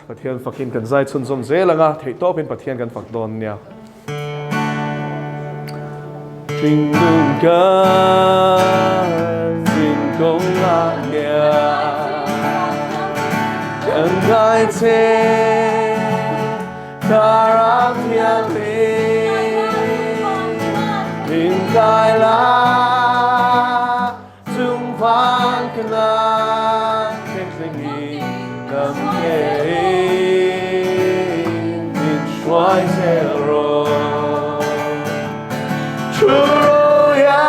Pathian fakin kan zai chhunzawm zel ang a, theihtawpin Pathian kan fak dawn nia. Hringnun kan zin kawng ah hian kan ngai che Thlarau Thianghlim min kai la Chung van ka nan thleng i dam ngeiin min hruai zel rawh. Thu-ro-ia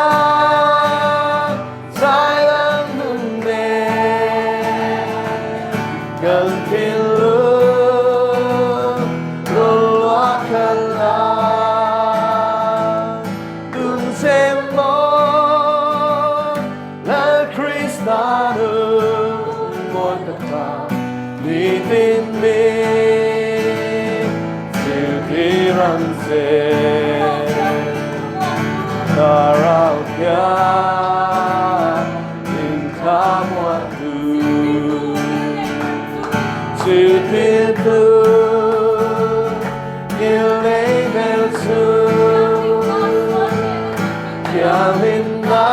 zailam nun nen kan thinlung rawn luah khat la. Tun sem maw Lal Krista nun mawi tak ta nitin min zirtir ang che. Thlarau thiang min thlamuan tu zirtirtu Ngilnei hmel chu thianghlimna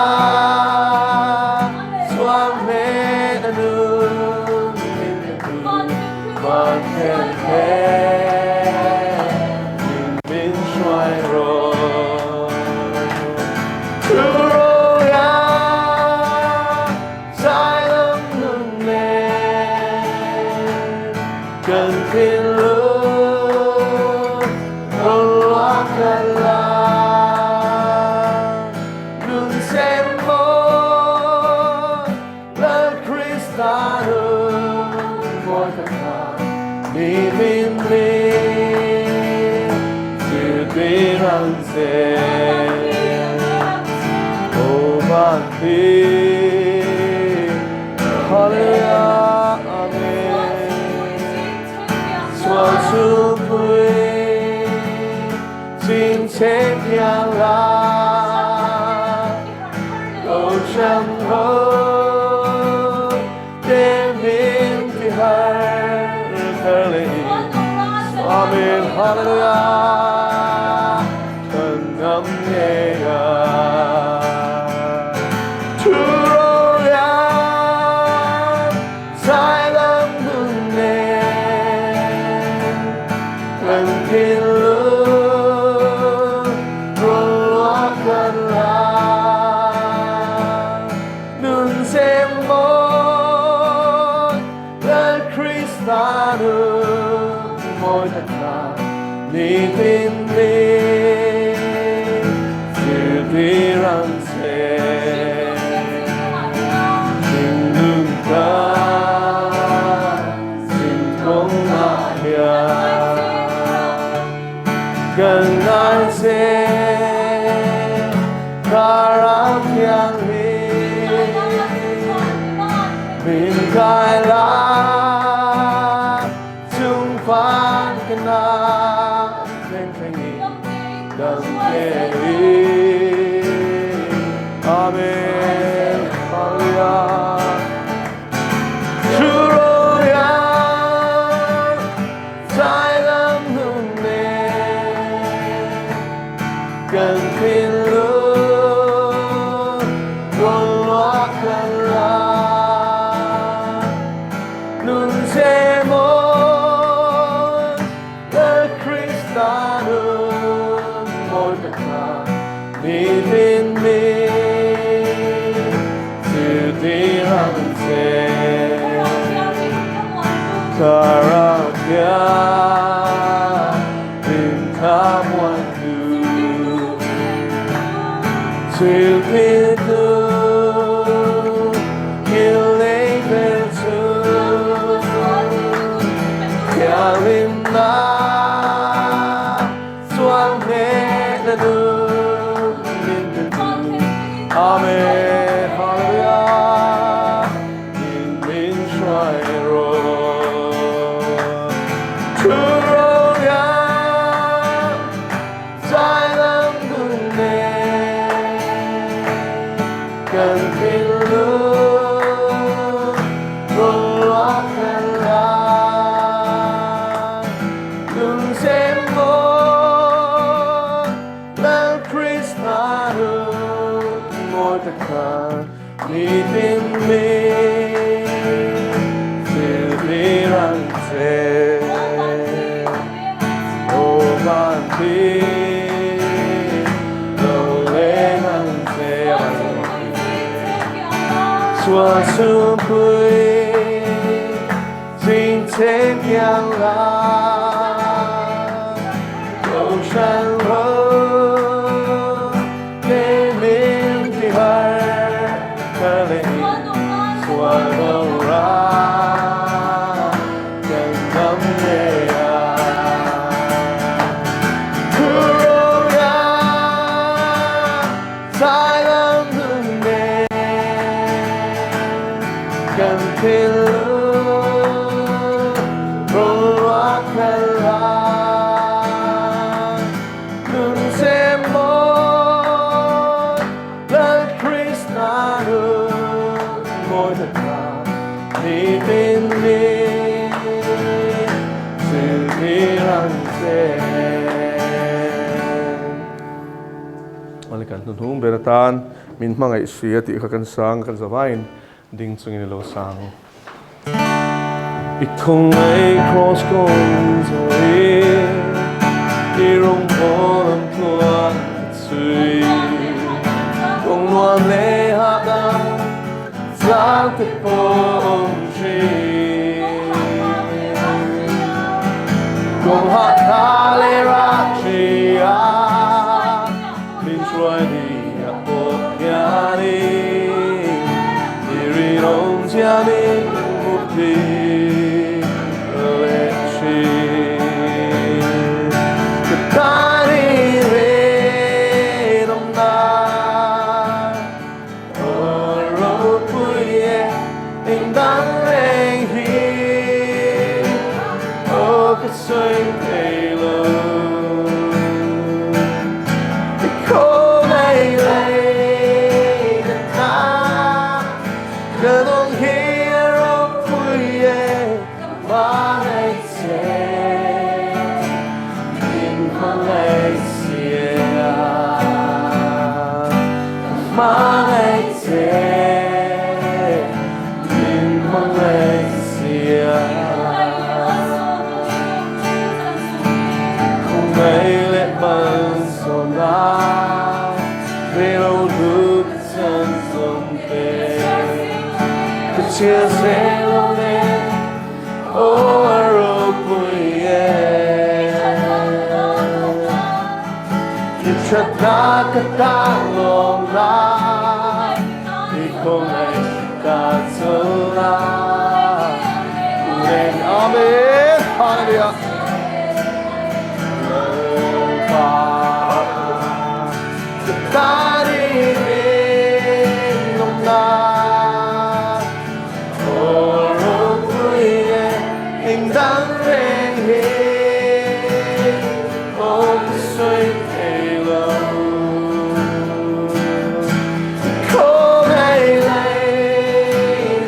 chuang hnen a nun min pe tu van khen hnen min hruai rawh. Thu-ro-ia zailam nun nen kan thinlung rawn luah khat la. Nun sem maw Lal Krista nun mawi tak kha mi min lim zirtir ang che. Aw van hlim Hallelujah Amen Sual chhungpui Chingcheng thiang la Kohhran ho te min ti har thar leh in Amen Hallelujah Kan ngam ngei a Thu rolian zai lam nun nen Kan thinlung rawn luah kan la Nun sem mawi Lal Krista nun mawi tak kha nitin min zirtir ang che. Thinlung tan zin kawngah hian kan ngai che Thlarau Thianghlim min kai la chung fan ka nak thleng thleng in dam ngei. Amen. Hallelujah. Thu-ro-ia zai lam nun nen kan thinlung rawn luah kan la. Nun che mawi Lal Krista nun mawi tak kha nitin min zirtir ang che. Thlarau thiang min thlamuan tu zirtir tu ngilnei hmel chu thianghlimna chuan hneh na nun min pe tu. Amen. Hallelujah. In min hruai rawh. Thu-ro-ia zai lam nun nen kan thinlung rawn luah khat la. Nitin mi zirtir ang che. Aw vanpi lo leng ang che. Sual chhungpui zing che kiang la. Kohhran ho te min ti har thar leh in sual do ra kan ngam ngei a. Khuroya zai lam hun nen kan thinlung rawn luah kal la. Nun che mawi Lal Krista nun mawi taka nitin mi zirtir ang che. Awle kan hnuhnung ber atan min hmangaih si a tih kha kan sang kan zavaiin ding chungin i lo sang. I khawngaih cross kawng zawi i rawngbâwl ang tluan ka chhui. Kawng nuam leh hahdam tlang te pawh awm thin. Kawng hahtha leh rah ṭhia min hruai ni a pawh hianin i rinawm chiamin mukti leh thin. Ka tan i rinawmna aw ropui e engdang reng hi aw ka sawi thei lo. I khawngaih lei ka ta ka nung hi a ropui e hmangaih che min hmangaih sia hmangaih che min hmangaih sia. Khawngaih leh malsawmna rilru lut chan zawm te ka chhia zel lo nen aw a ropui e. I thatna ka tan lawmna i khawngaih ka chawlhna reng Amen Hallelujah Lalpa ka tan i rinawmna aw ropui e engdang reng hi aw ka sawi thei lo. Khawngaih lei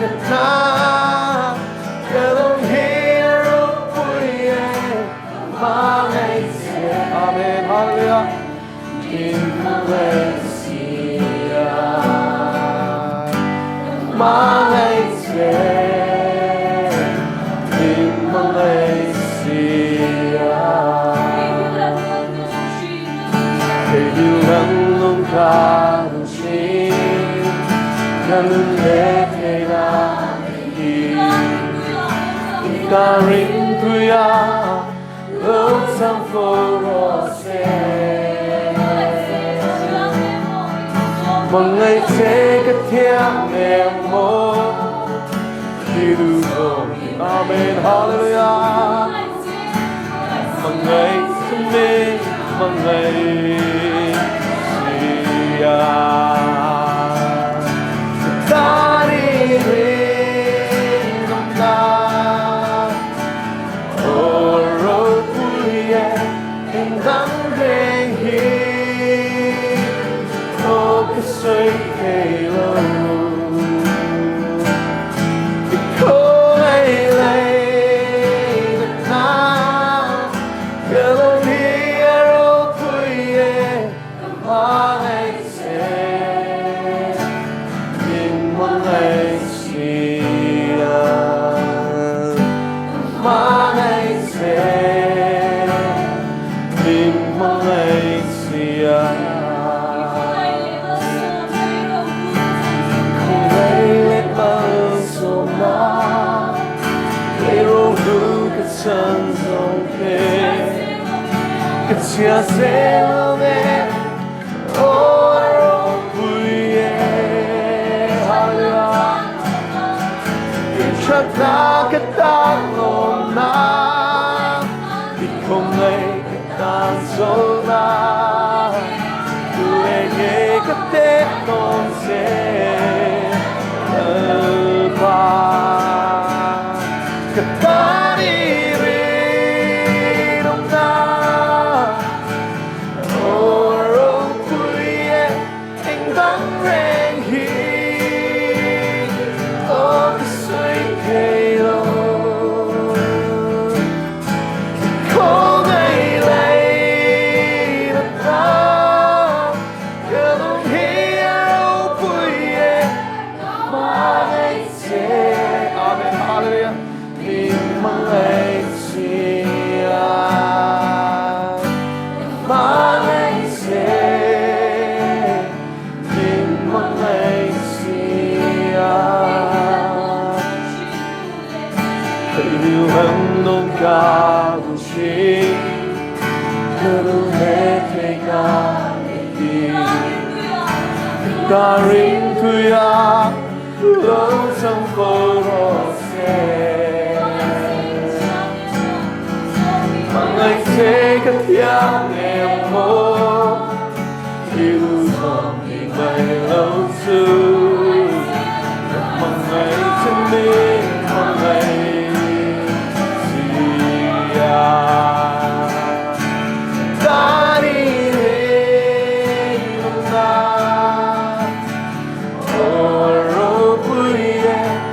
na ta ka lung hi a ropui e hmangaih che. Amen Hallelujah Min hmangaih sia hmangaih che min hmangaih sia. Theihnghilh ang lung ka duh thin, ka nun leh theihna hi. Ka ring tuia lo chang fo rawh se. Hmangaih che ka thiam em maw, khi duh zawng hi Amen Hallelujah. Hmangaih che min hmangaih sia. Ka tan i rinawmna aw ropui e engdang reng hi aw ka sawi thei lo. I khawngaih lei na ka lung hi a ropui e ka hmangaih che min. chan zawng khe Ka chhia zel lo ve Aw a ropui e Hallelujah I thatna ka tan lawmna I khawngaih ka tan zawlna Tu leh nge ka teh dawn che Lalpa Ka tan i rinawmna Aw a ropui e eng dang reng hi Aw ka sawi thei lo Khawngaih lei na ta Ka lung hi a ropui e Hmangaih che Amen Hallelujah Min hmangaih chia Hmangaih che Min hmangaih chia Hei nung ka duh thin Ka duh he thei ka ti Ta ring thuia Lo chang fo rawh se Hmangaih che ka thiam em maw I duh zawng ti mai lo chu Ka hmangaih che min hmangaih sia Tan i rinawmna Aw ropui e eng dang reng hi Aw ka sawi thei lo Khawngaih lei na ta Ka lung hi a ropui e hmangaih che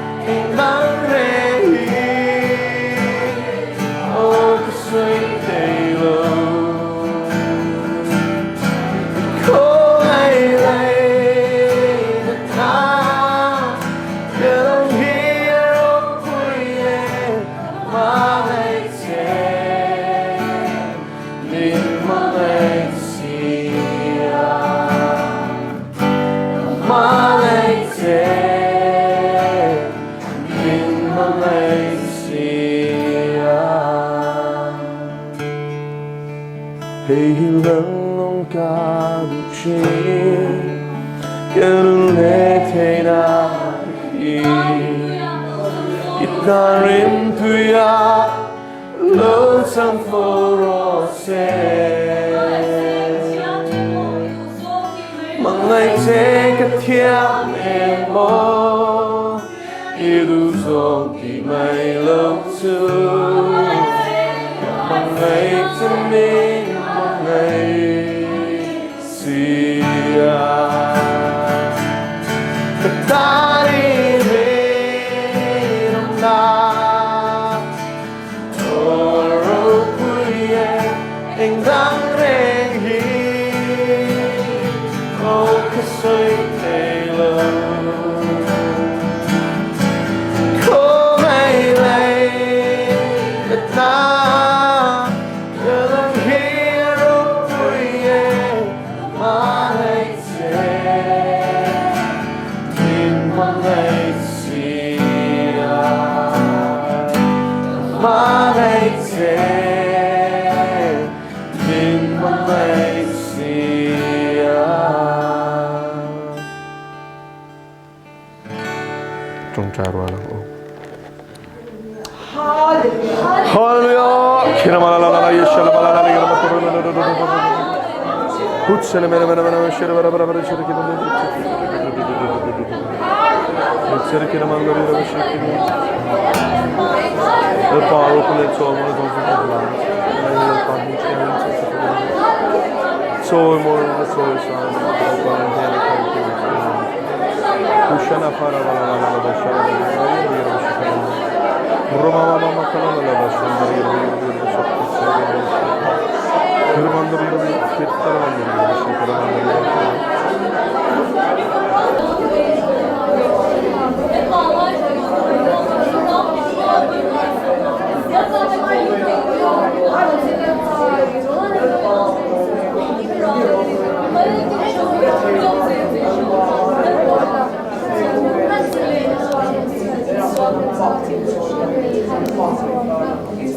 Min hmangaih sia. Hmangaih che min hmangaih sia. Hei hi lalnung ka duh thin, ka nun leh theihna hi. I hna rimtui ah lo chang fo rawh se. Hmangaih che ka thiam em maw I duh zawng tih mai lo chu Ka hmangaih che min hmangaih si a Ka tan i rinawmna Aw ropui e eng dang reng hi Aw ka sawi thei lo Khawngaih lei ka ta Ka lung hi a ropui e Hmangaih che Min hmangaih si a Hmangaih che Min hmangaih si a. Tawngtai rual ang u. Hallelujah.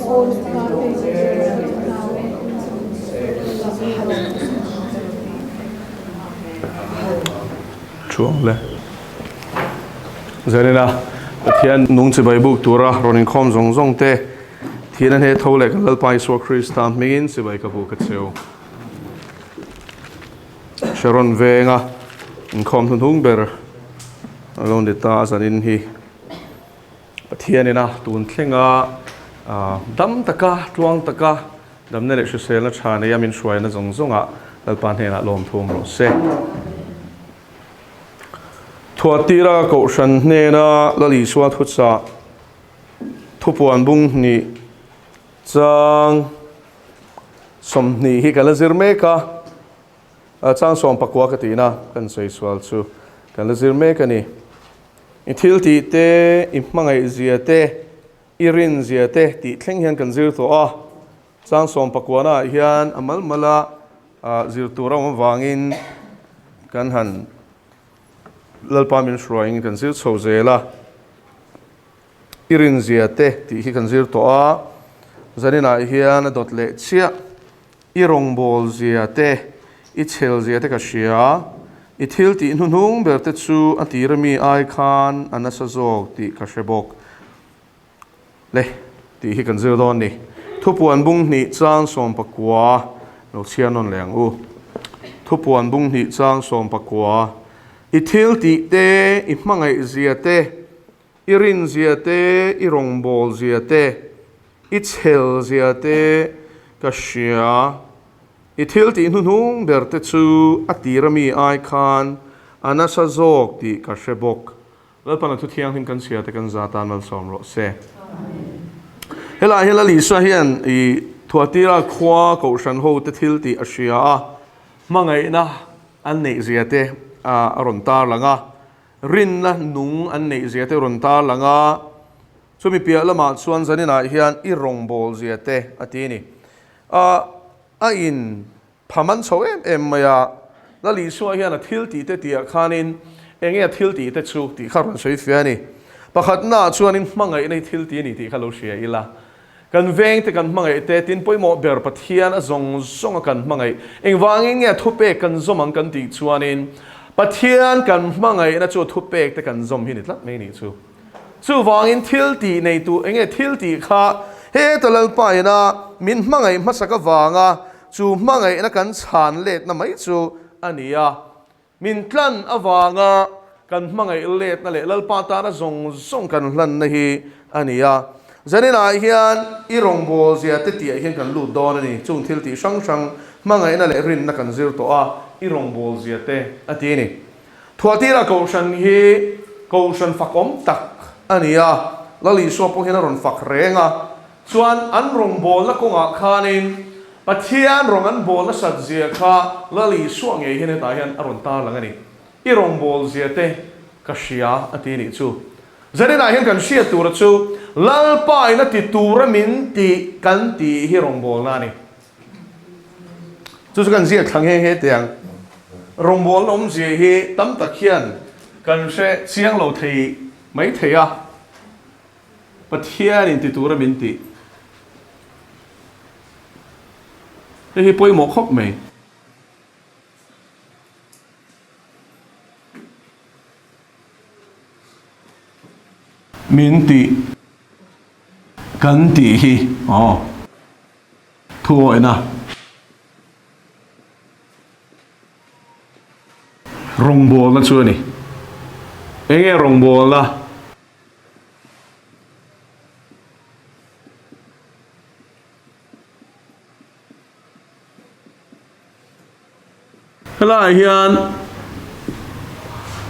Chuang le. Zanin a Pathian nung chibai buk tura rawn inkhawm zawng zawng te thihna hne tho leh kan Lalpa Isua Krista hmingin chibai ka buk a cheu. Sharon venga inkhawm hnuhnung ber a lo ni ta a zanin hi. Pathianin a tun thlenga dam taka, tluang taka damna leh hriselna tha neia min hruaina zawng zawngah Lalpa hnenah lawmthum rawh se. Thuahtira Kohhran hnena Lal Isua thuchah thupuan bung hnih chang 20 hi ka la zir mek a, chang 19 ka tihna kan sawi sual chu kan la zir mek a ni. I thil tih te, i hmangaih zia te, i rin zia te tih thleng hian kan zir tawh a. Chang 19 ah hian a mal mala zir tur a awm avangin kan han Lalpa min hruaiin kan zir chho zel a. I rin zia te tih hi kan zir tawh a. Zaninah hian a dawt leh chiah. I rawngbâwl zia te, i chhel zia te ka hria. I thil tih hnuhnung ber te chu a tira mi ai khan a nasa zawk tih ka hre bawk. Le, tih hi kan zir dawn ni. Thupuan bung hnih chang 19 lo chhiar nawn leh ang u. Thupuan bung hnih chang 19, I thil tih te, i hmangaih zia te, I rin zia te, i rawngbâwl zia te, i chhel zia te ka hria. I thil tih hnuhnung ber te chu a tira mi ai khan a nasa zawk tih ka hre bawk. Lalpan a thu thianghlim kan chhia te kan za tan malsawm rawh se. Helaiah hian Lal Isua hian i Thuatira khua kohhran ho te thil tih a hria a, hmangaihna an neih zia te a rawn tarlang a. Rinna nung an neih zia te rawn tar lang a, chumi piah lamah chuan zaninah hian i rawngbâwl zia te a ti a ni. A a in pham an chho em em mai a, Lal Isua hian a thil tih te tihah khanin eng nge a thil tih te chu tih kha rawn sawi fiah a ni. Pakhatnaah chuanin hmangaihna hi thil ti a ni tih kha lo hria ila. Kan vengte kan hmangaih te, tin pawimawh ber Pathian a zawng zawng a kan hmangaih. Engvangin nge thupek kan zawm ang kan tih chuanin Pathian kan hmangaihna chu thupek te kan zawm hi ni tlat mai nih chu. Chuvangin thil tih nei tu enge thil tih kha heta Lalpa ina min hmangaih hmasak avanga chu hmangaihna kan chhan letna mai chu a ni a. Min tlan avanga kan hmangaih letna leh Lalpa tana zawng zawng kan hlanna hi a ni a. Zaninah hian i rawngbâwl zia te tihah hian kan lut dawn a ni. Chung thil tih hrang hrang hmangaihna leh rinna kan zir tawh a, i rawngbâwl zia te a ti a ni. Thuahtira Kohhran hi Kohhran fakawm tak a ni a, Lal Isua pawh hian a rawn fak reng a. Chuan an rawngbâwlna kawngah khanin Pathian rawng an bâwl nasat zia kha Lal Isua ngei hian hetah hian a rawn tarlang a ni. I rawngbâwl zia te ka hria a ti nih chu. Zaninah hian kan hriat tura chu Lalpa in a ti tura min tih kan tih hi rawngbâwlna a ni. Chu chu kan ziak thla nghe nghe teh ang. Rawngbâwlna awmzia hi tam tak hian kan hre chiang lo thei mai thei a. Pathian in ti tura min tih. Hei hi pawimawh khawp mai. Min tih kan tih hi aw thuawihna. Rawngbawlna chu a ni. Enge rawngbawlna? Helaiah hian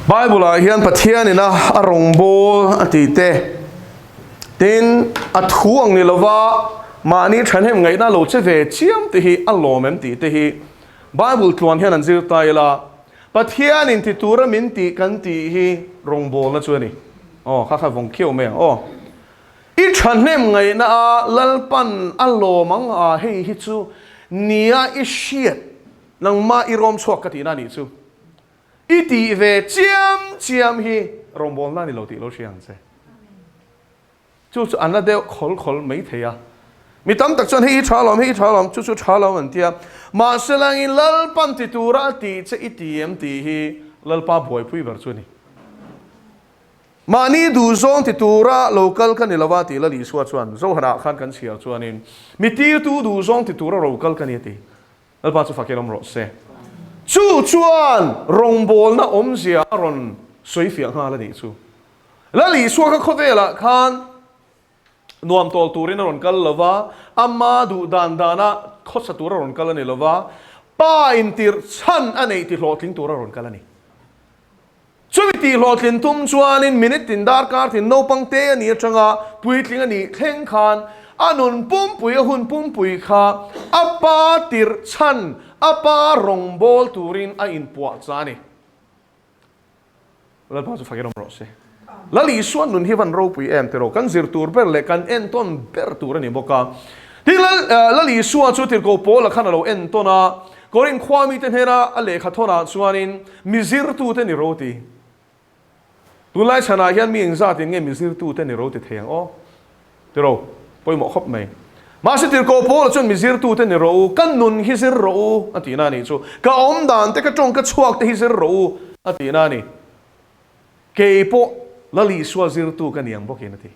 Bible ah hian Pathian ina a rawngbâwl a tih te, tin a thu ang ni lova mahni thahnem ngaihna lo che ve chiam te hi a lawm em tih te hi Bible tluan hian an zir ta ila. Pathian in ti tura min tih kan tih hi rawngbawlna chu a ni. Aw, kha kha vawng khiau mai ang aw. I thahnem ngaihna a Lalpan a lawm ang a hei hi chu nia i hriat nangmah i rawm chhuak ka tihna a nih chu. I tih ve chiam chiam hi rawngbawlna a ni lo tih lo hria ang che. Chu chu a na deuh khawl khawl mai thei a. Mi tam tak chuan hei hi tha lawm, hei hi tha lawm, chu chu tha lawm an ti a. Mahse langin Lalpan ti tura a tih che i ti em tih hi Lalpa buaipui ber chu a ni. Mahni duhzawng ti tura lo kal ka ni lo a tih Lal Isua chuan Zohanah khan kan chhiar chuanin mi tirtu duhzawng ti tura ro kal ka ni a ti. Lalpa chu fakin awm rawh se. Chu chuan rawngbawlna awmzia a rawn sawi fiah nghal a nih chu. Lal Isua kha khawvelah khan nuam tawl turin a rawn kal lo va, ama duh dan dana khawsa tur a rawn kal a ni lo va, Pa intirh chhan a neih ti hlawhtling tur a rawn kal a ni. Chumi tih hlawhtlin tum chuanin minute tin darkar tin naupang te a nih atanga puitling a nih thleng khan a nun pumpui a hun pumpui kha a pa tirh chhan a pa rawngbâwl turin a inpuah chah a ni. Lalpa chu fakin awm rawh se. Lal Isua nun hi van ropui em tiraw? Kan zir tur ber leh kan entawn ber tur a ni bawk a. Tin Lal Isua chu tirhkoh Paula khan a lo entawn a, Korin khua mite hnena a lehkha thawnah chuanin mi zirtute ni ro ti. Tunlai chhanah hian mi engzatin nge mi zirtute ni ro ti thei ang aw? Tiraw? Pawimawh khawp mai. Mahse tirhkoh Paula chuan mi zirtute ni rawh u, ka nun hi zir rawh u a tihna a nih chu. Ka awm dan te, ka tawng ka chhuak te hi zir rawh u a tihna a ni. Kei pawh Lal Isua zirtu ka ni ang bawkin a ti.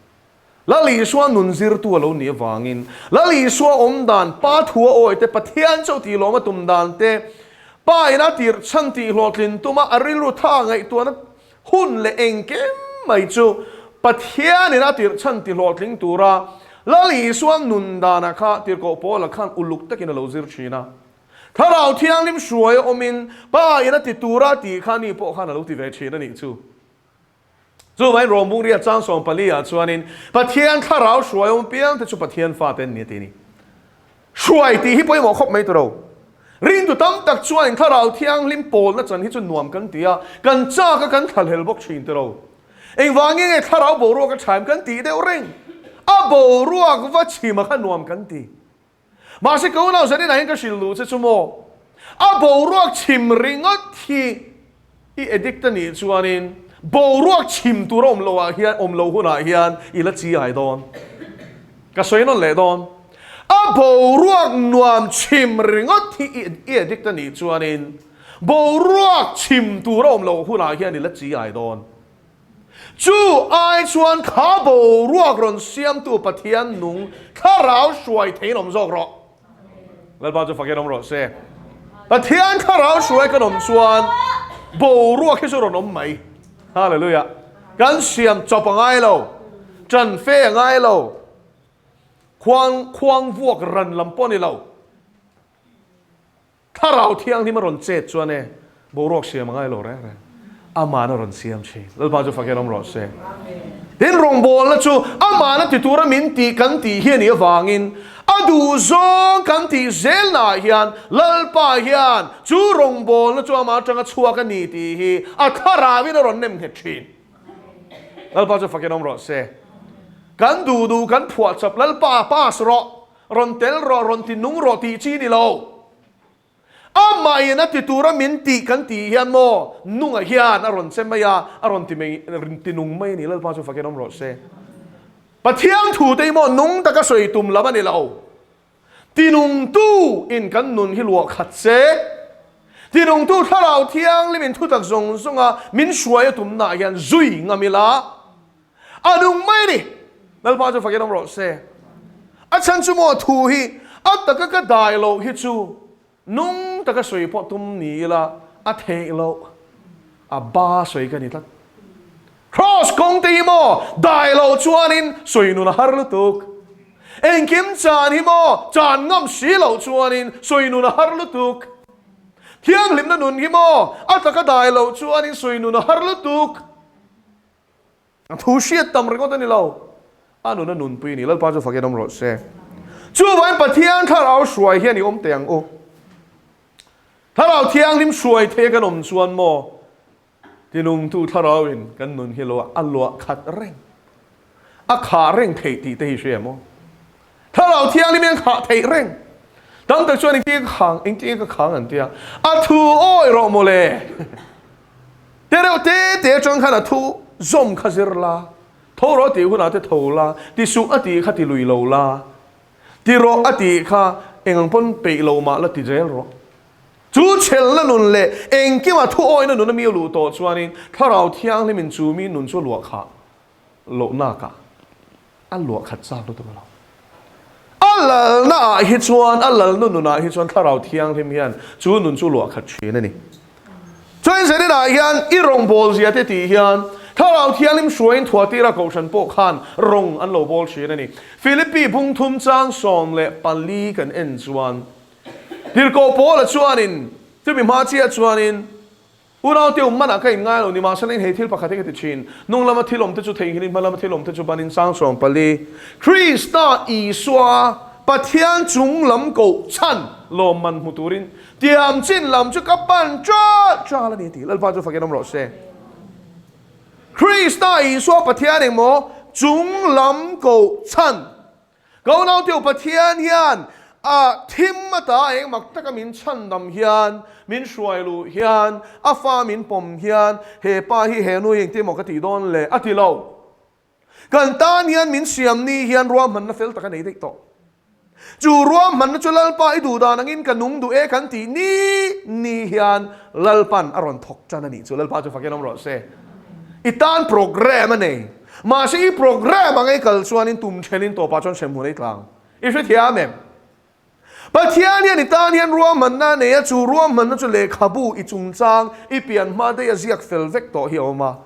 Lal Isua nun zirtu a lo nih avangin Lal Isua awm dan, Pa thua awi te, Pathian chauh tih lawm a tum dan te, Pa ina tirh chhan tih hlawhtlin tuma a rilru tha ngaihtuahna hun leh engkim mai chu Pathianin a tirh chhan ti hlawhtling tura Lal Isua nun danah kha tirhkoh Paula khan uluk takin a lo zir thin a. Thlarau Thianghlim hruai a awmin Pa ina ti tura a tih kha ani pawh khan a lo ti ve thin a nih chu. Chuvangin Rawmbung riat chang 14 ah chuanin Pathian thlarau hruai awm piang te chu Pathian fate an ni a ti a ni. Hruai tih hi pawimawh khawp mai tawh. Ringtu tam tak chuanin thlarau thianghlim pawlna chan hi chu nuam kan ti a, kan chak a kan thlahlel bawk thin tawh. Engvangin nge thlarau boruak a thaim kan tih deuh reng? A boruak va chhima kha nuam kan ti. Mahse ka unau zanin ah hian ka hrilh luh che chu maw? A boruak chhim ringawt hi i addict a nih chuanin boruak chhim tur a awm loh ah hian awm loh hunah hian i la chi ai dawn. Ka sawi nawn leh dawn. A boruak nuam chhim ringawt hi i addict a nih chuanin boruak chhim tur a awm loh hunah hian i la chi ai dawn. Chu ai chuan kha boruak rawn siamtu Pathian nung thlarau hruai theiin awm zawk rawh. Lalpa chu fakin awm rawh se. Pathian thlarau hruai kan awm chuan boruak hi chu rawn awm mai. Hallelujah. Kan siam chawp a ngai lo. Ṭan fe a ngai lo. Khuang khuang vuak ran lam pawh a ni lo. Thlarau Thianghlim a rawn chet chuan e, boruak siam a ngai lo reng reng. Aman a rawn siam thin. Lalpa chu fakin awm rawh se. Tin, rawngbawlna chu aman a ti tura min tih kan tih hi a nih avangin a duhzawng kan tih zelnaah hian Lalpa hian chu rawngbawlna chu amah atanga chhuak a ni tih hi a thlarauin a rawn nem nghet thin. Lalpa chu fakin awm rawh se. Kan duh duh kan phuah chawp Lalpa pass rawh. Rawn tel rawh, rawn ti nung rawh tih chi ni lo. Amahin a ti tura min tih kan tih hian maw nunga hian a rawn che mai a, a rawn ti mai, ti nung mai a ni. Lalpa chu fakin awm rawh se. Pathian thu te hi maw nung taka sawi tum lam a ni lo. Ti nungtu in kan nun hi luah khat se. Ti nungtu Thlarau Thianghlim in thutak zawng zawnga min hruai a tumnaah hian zui ngam ila. A nung mai a ni. Lalpa chu fakin awm rawh se. A chhan chu maw thu hi a taka ka dai loh hi chu nung taka sawi pawh tum ni ila a theih loh. A ba sawi ka ni tlat. Kraws kawng te hi maw dai loh chuanin sawi nun a har lutuk. Engkim chan hi maw chan ngam si loh chuanin sawi nun a har lutuk. Thianghlimna nun hi maw a taka dai loh chuanin sawi nun a har lutuk. A thu hriat tam ringawt a ni lo, a nun a nunpui a ni. Lalpa chu fakin awm rawh se. Chuvangin Pathian thlarau hruai hian i awm teh ang u. Thlarau thianghlim hruai thei a kan awm chuan maw tinungtu thlarauin kan nun hi lo a luah khat reng, a khah reng theih tih te hi hria maw? Thlarau thianghlim hian khah theih reng. Tam tak chuan engtin ka khang, engtin ka khang an tia. A thu awi rawh mawle. Te reuh te te atang khan a thu zawm kha zir la, tho rawh tih hunah te tho la, ti suh a tih kha ti lui lo la. Ti rawh a tih kha eng ang pawn peih lo mah la ti zel rawh. Chu chhelna nun leh engkima thu awina nun a mi a luh tawh chuanin Thlarau Thianghlimin chu mi nun chu a luah khah lohnak ah a luah khat chak lutuk a lo. A lalna ah hi chuan, a lalna nun ah hi chuan Thlarau Thianghlim hian chu nun chu luah khat thin a ni. Chuan Zenin ah hian i rawngbâwl zia te tih hian Thlarau Thianghlim hruaiin Thuatira Kohhran pawh khan rawng an lo bâwl thin a ni. Philippi bungthum chang 14 kan en chuan Tirhkoh Paula chuanin chumi hma chiah chuanin Unau te um manah ka inngai lo nimahsela in hei thil pakhat hi ka ti thin, hnung lama thil awm te chu theihnghilhin hma lama thil awm te chu banin chang 14. Krista Isua Pathian chung lam koh chhan lawmman hmu turin tiam chin lam chu ka pan ṭal ṭal a ni a ti. Lalpa chu fakin awm rawh se. Krista Isua Pathian engmaw chung lam koh chhan Ka unauteu Pathian hian a thim ata eng mak taka min chhandam hian, min hruai luh hian, a fa min pawm hian, he pa hi he nu hi engtin maw ka tih dawn le a ti lo. Kan tan hian min siam ni hian ruahmanna fel tak a nei daih tawh. Chu ruahmanna chu Lalpa i duh dan angin ka nung duh e kan tih ni ni hian Lalpan a rawn thawk tan a nih chu. Lalpa chu fakin awm rawh se. I tan programme a nei. Mahse i programme ang ei kal chuanin tum thenin tawpah chuan hremhmun ei tlang. I hrethiam em? Pathian hian i tan hian ruahmanna a nei a, chu ruahmanna chu lehkhabu i chungchang i pian hma daih a ziak fel vek tawh hi a awm a.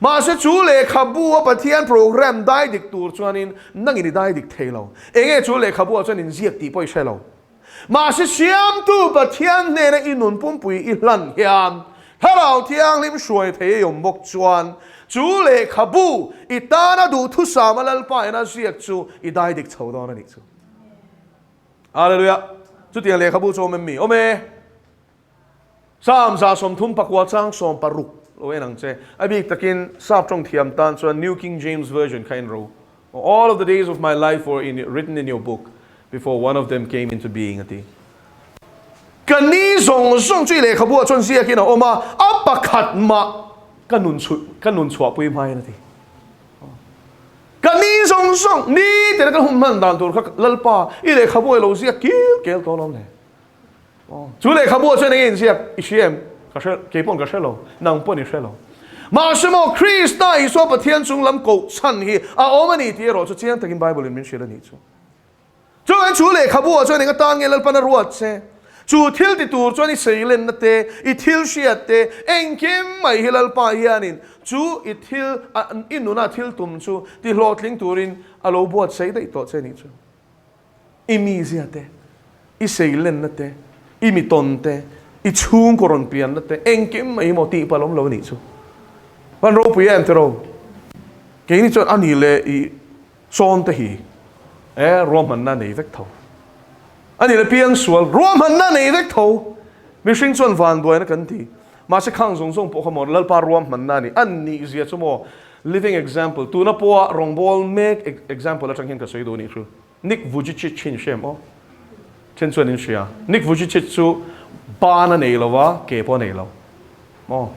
Mahse chu lehkhabu a Pathian programme dai dik tur chuanin nangin i dai dik thei lo. Enge chu lehkhabu ah chuan inziak tih pawh i hre lo. Mahse Siamtu Pathian hnena i nun pumpui i hlan hian Thlarau Thianghlim hruai thei ei awm bawk chuan chu lehkhabu i tana duhthusama Lalpa ina ziak chu i dai dik chho dawn a nih chu. Hallelujah! Chutiang lehkhabu chu awm em mi? Awm e! Psalm 39 chang 60 lo en ang che. A bik takin Sap tawng thiam tan chuan New King James Version kha en ro. All of the days of my life were in written in your book before one of them came into being a ti. Ka ni zawng zawng chu i lehkhabu ah chuan ziakin a awm a, a pakhat mah ka nun ka nun chhuahpui hmain a ti. Ka ni zawng zawng ni tena ka hun hman dan tur kha Lalpa i lehkhabu ah i lo ziak kil kel tawh alawm le. Chu lehkhabu ah chuan enge inziak i hria em? Ka hre, kei pawn ka hre lo, nang pawn i hre lo. Mahse maw, Krista Isua Pathian chung lam koh chhan hi a awm a ni tih erawh chu chiang takin Bible in min hrilh a nih chu. Chuvangin chu lehkhabu ah chuan enga tan nge Lalpan a ruat che? Chu thil ti tur chuan i seilenna te, i thil hriat te, engkim mai hi Lalpa hianin chu i thil, i nuna thil tum chu ti hlawhtling turin a lo buatsaih daih tawh che a nih chu. I mizia te, i seilenna te, i mitawn te, i chhungkaw rawn pianna te, engkim mai maw tih palh awm lo a nih chu. Van ropui em tiraw? Keini chuan a ni leh i sawn te hi e ruahmanna nei vek tho. A ni leh piangsual ruahmanna nei vek tho. Mihring chuan vanduaina kan ti. Mahse khang zawng zawng pawh kha maw Lalpa ruahmanna a ni. A nihzia chu maw Living example, tuna pawha rawngbâwl mek example aṭang hian ka sawi duh a nih chu. Nick Vujicic hi in hria em aw? Then chuan in hria. Nick Vujicic chu bân a nei lo a, ke pawh a nei lo. Maw?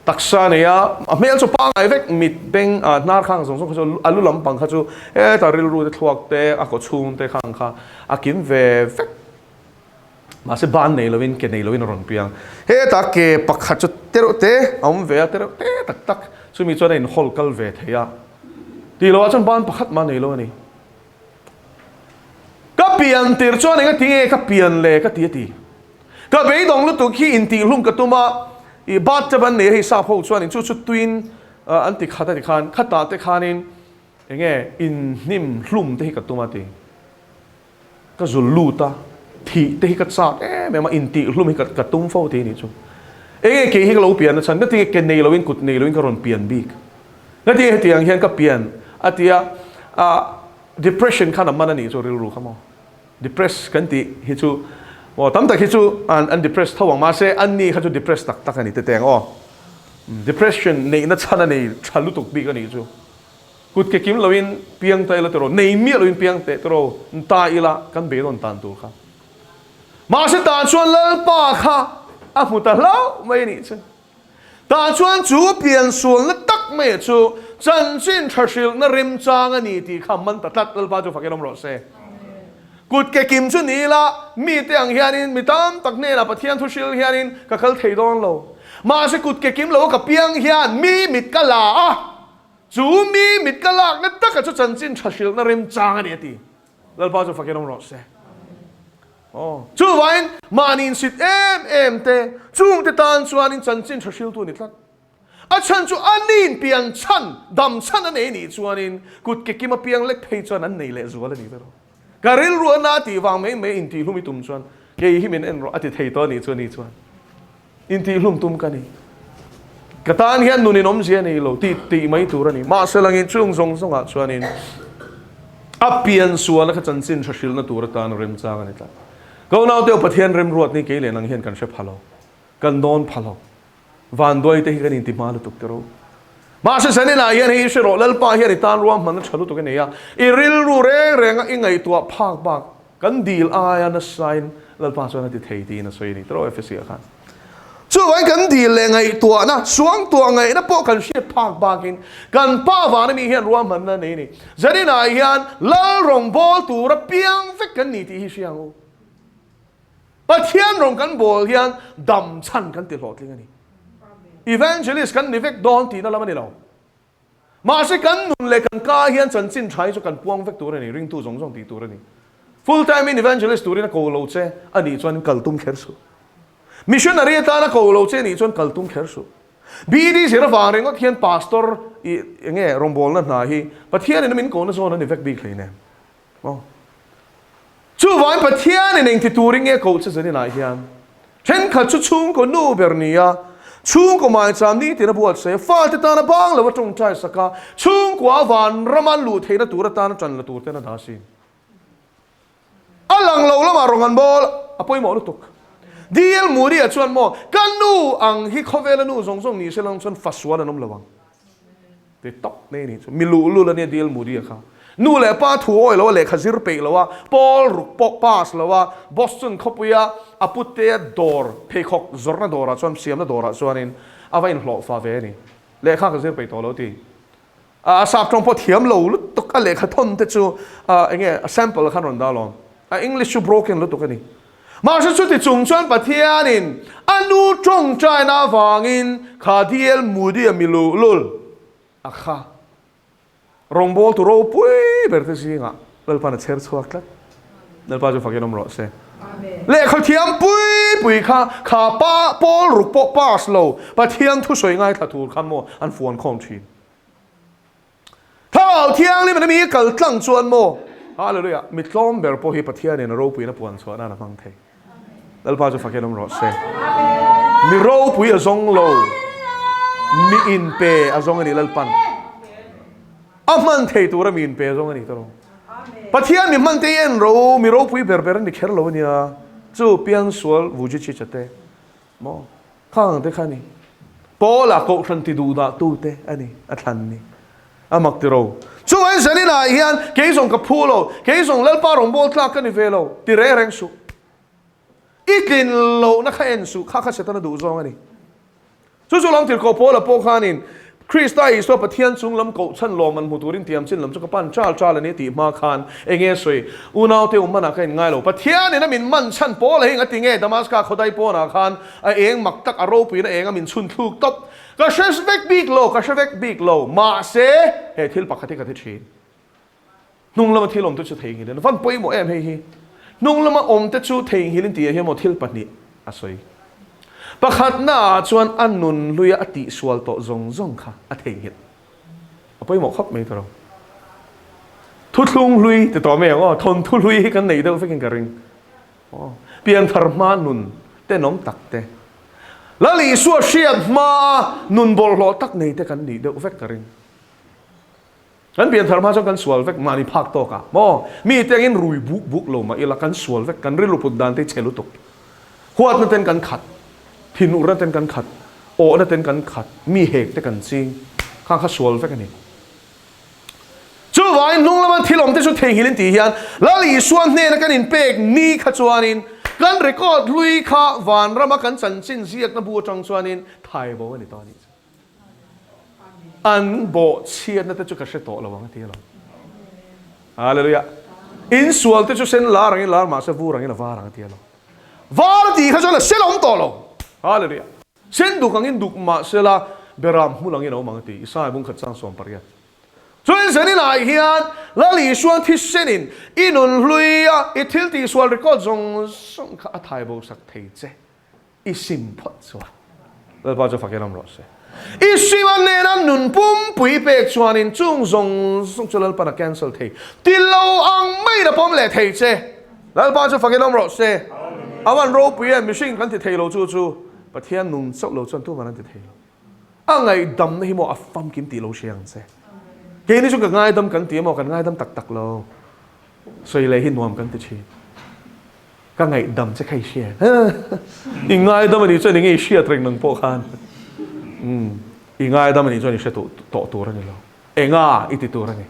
Taksa a nei a, a hmel chu pangngai vek, mit, beng, ah hnar khang zawng zawng kha chu a lu lampang kha chu heta rilru te thluak te, a kaw chhung te khang kha a kim ve vek. Mahse ban nei loin ke nei loin a rawn piang. Hetah ke pakhat chu tereuh te a awm ve a, tereuh te tak tak chumi chuan a inhawl kal ve thei a. Tih loah chuan ban pakhat mah nei lo a ni. Ka pian tir chuan enga tinge ka pian le ka ti a ti. Ka beidawng lutuk hi intihhlum ka tum a, i bathtub an nei a hei sap ho chuanin chu chu tuin an ti khat a ti khan khatah te khanin enge inhnim hlum te hi ka tum a ti. Ka zul lut a, thih te hi ka chak em em a, intihhlum hi ka tum fo thei a nih chu. Enge kei hi ka lo pian nachhan, ka tinge ke nei loin kut nei loin ka rawn pian bik. Ka tinge hetiang hian ka pian a tia, ah depression khan a man a nih chu rilru kha maw. Depress kan tih hi chu maw tam tak hi chu an depress tho ang mahse an ni kha chu depress tak tak a ni tete ang aw. Depression neihna chhan a nei tha lutuk bik a nih chu. Kut ke kim loin piang ta ila tiraw, nei miah loin piang teh tiraw, ta ila kan beidawn tan tur kha. Mahse tah chuan Lalpa kha a hmu ta hlauh mai a nih chu. Tah chuan chu piansualna tak mai chu chanchin tha hrilhna remchang a ni tih kha man ta tlat, Lalpa chu fakin awm rawh se. Kut ke kim chu ni ila, mite ang hianin mi tam tak hnenah Pathian thu hril hianin ka kal thei dawn lo. Mahse kut ke kim lo a ka piang hian mi mit ka la a, chu mi mit ka lakna taka chu chanchin tha hrilhna remchang a ni a ti. Lalpa chu fakin awm rawh se. Aw, chuvangin mahni insit em em te, chungte tan chuanin chanchin tha hriltu a ni tlat. A chhan chu a nin pian chhan, dam chhan a nei nih chuanin kut ke kim a piang lek phei chuan an nei leh zual a ni ber. Ka rilru a na tih vang mai mai intihhlum i tum chuan kei hi min en rawh a ti thei tawh a nih chu a ni chuan intihhlum tum ka ni. Ka tan hian nun in awmzia a nei lo tih tih mai tur a ni. Mahse langin chung zawng zawngah chuanin a pian sualna kha chanchin hra hrilhna tur atan remchang a ni tlat. Ka unaute aw Pathian remruat ni kei leh nang hian kan hre pha lo, kan dawn pha lo. Vanduai te hi kan inti hma lutuk tiro. Mahse Zaninah hian hei i hre rawh, Lalpa hian i tan ruahmanna tha lutuk a nei a, i rilru reng renga i ngaihtuah phak bak kan dil aia nasain Lalpa chuan a ti thei tiin a sawi a ni tiro Efesi ah khan. Chuvangin kan dil leh ngaihtuahna, suangtuah ngaihna pawh kan hriat phak bakin kan Pa vana mi hian ruahmanna a nei a ni. Zaninah hian Lal rawngbâwl tura piang vek kan ni tih hi hria ang u. Pathian rawng kan bawl hian dam chhan kan ti hlawhtling a ni. Evangelist kan ni vek dawn tihna lam a ni lo. Mahse kan nun leh kan ka hian chanchin tha hi chu kan puang vek tur a ni, ringtu zawng zawng tih tur a ni. Full time in evangelist turin a ko lo che a nih chuan kal tum kher suh. Missionary atana ko lo che a nih chuan kal tum kher suh. BD zir avang ringawt hian pastor i enge rawngbawlna hna hi Pathianin a min kohna zawn a ni vek bik hleinem. Maw? Chuvangin Pathianin engti turin nge koh che zaninah hian thenkhat chu chhungkaw nu ber ni a, chhungkaw maicham nitin a buatsaih a, fate tana bang lo a tawngtai sak a, chhungkua vanrama luh theihna tur atana tan la tur ten a dah asin. A lang lo lamah rawn an bawl a pawimawh lutuk. DL Moody-a chuan maw, Ka nu ang hi khawvela nu zawng zawng ni se lang chuan fasual an awm lo ang. Ti tawp mai a nih chu. Mi luhlul a nia Dil Moody-a kha. Nu leh pa thu awi lo a, lehkha zir peih lo a, Paul ruk pawh pass lo a, Boston khawpuia a putea dawr, pheikhawk zawrhna dawrah chuan, siamna dawrah chuanin a va inhlawh fa ve a ni. Lehkha ka zir peih tawh lo ti. A sap tawng pawh thiam lo lutuk a lehkha thawn te chu eng nge a sample khan rawn dah alawm. A English chu broken lutuk a ni. Mahse chuti chung chuan Pathianin a nu tawngtaina avangin kha DL Moody-a mi luhlul a kha rawngbawltu ropui ber te zingah Lalpa'n a chher chhuak tlat. Lalpa chu fakin awm rawh se. Lehkha thiam pui pui kha kha pa pawl ruk pawh pass lo Pathian thusawi ngaithla tur khan maw an fuan khawm thin. Thlarau Thianghlim in mi kal tlang chuan maw? Hallelujah! Mi tlawm ber pawh hi Pathianin a ropuiin a puan chhuah nan a hmang thei. Lalpa chu fakin awm rawh se. Mi ropui a zawng lo, mi inpe a zawng a ni Lalpan. A hman thei tura mi inpe a zawng a ni tawh lo. Pathian mi hman te hi en ro, mi ropui ber ber an ni kher lo a nia. Chu piangsual Vujichicha te maw? Khang te kha ni. Paula kohhran ti duh dah tu te a ni, a thlan ni. A mak ti ro. Chuan zaninah hian kei zawng ka phu lo, kei zawng Lalpa rawngbâwl tlâk ka ni ve lo, ti reng reng suh. I tlin lohna kha en suh, kha kha Setana duh zawng a ni. Chu chu lam tirhkoh Paula pawh khanin Krista Isua Pathian chung lam koh chhan lawm an hmu turin tiam chin lam chu ka pan chal chal a ni tih hma khan enge sawi unaute um manah ka in ngai lo. Pathianin a min man chhan pawl a heng a ti nge Damaska khawdai pawnah khan a eng mak tak a ropuiin a eng a min chhun thluk tawp. Ka hre vek bik lo, ka hre vek bik lo. Mahse he thil pakhat hi ka thi thin. Hnung lama thil awmte chu theihnghilh in van pawimawh em hei hi. Hnung lama awmte chu theihnghilh in tih ah hian maw thil pahnih a sawi. Pakhatna ah chuan a nun hluia a tihsual tawh zawng zawng kha a theihnghilh. A pawimawh khawp mai ta lo. Thuthlung hlui ti tawh mai ang aw, thawnthu hlui hi kan neih deuh vekin ka ring. Aw, pianthar hma nun tenawm tak te, Lal Isua hriat hmaa nun bawlhhlawh tak nei te kan nih deuh vek ka ring. Kan pianthar hma chuan kan sual vek mahni phak tawk ah maw? Mi te angin rui buk buk lo mah ila kan sual vek, kan rilru put dan te hi chhe lutuk. Huatna ten kan khat, thinurna ten kan khat, awhna ten kan khat, mi hek te kan ching, khang kha sual vek a ni. Chuvangin hnung lama thil awm te chu theihnghilh in tih hian Lal Isua hnena kan inpek ni kha chuanin kan record hlui kha vanrama kan chanchin ziakna bu atang chuanin thaibo a ni tawh a nih chu. An bawhchhiatna te chu ka hre tawh lo ang a ti alawm. Hallelujah. In sual te chu sen lar angin lar mahse vur angin a var ang a ti a lo. Var a tih kha chuan a sen a awm tawh lo. Hallelujah. Sen duk angin duk mahsela beram hmul angin a awm ang a ti. Isaiah bung khat chang 18. Chuan zaninah hian Lal Isuan thisenin i nun hlui a, i thil tihsual record zawng zawng kha a thai bo sak thei che. I sim phawt chuan Lalpa chu fakin awm rawh se. I sim a nena nun pumpui pek chuanin chung zawng zawng chu Lalpan a cancel thei ti lo ang maiin a pawm leh thei che. Lalpa chu fakin awm rawh se. A van ropui em mihring kan ti thei lo chu chu Pathian nung chauh lo chuan tuman an ti thei lo. A ngaihdamna hi maw a famkim tih lo hria ang che. Keini chu ka ngaidam kan ti emaw kan ngaidam tak tak lo. Sawi leh hi nuam kan ti thin. Ka ngaihdam che kha i hria. I ngaidam a nih chuan enge i hriat reng nang pawh khan. Umm i ngaidam a nih chuan i hre tawh tur a ni lo. Enga i ti tur a ni.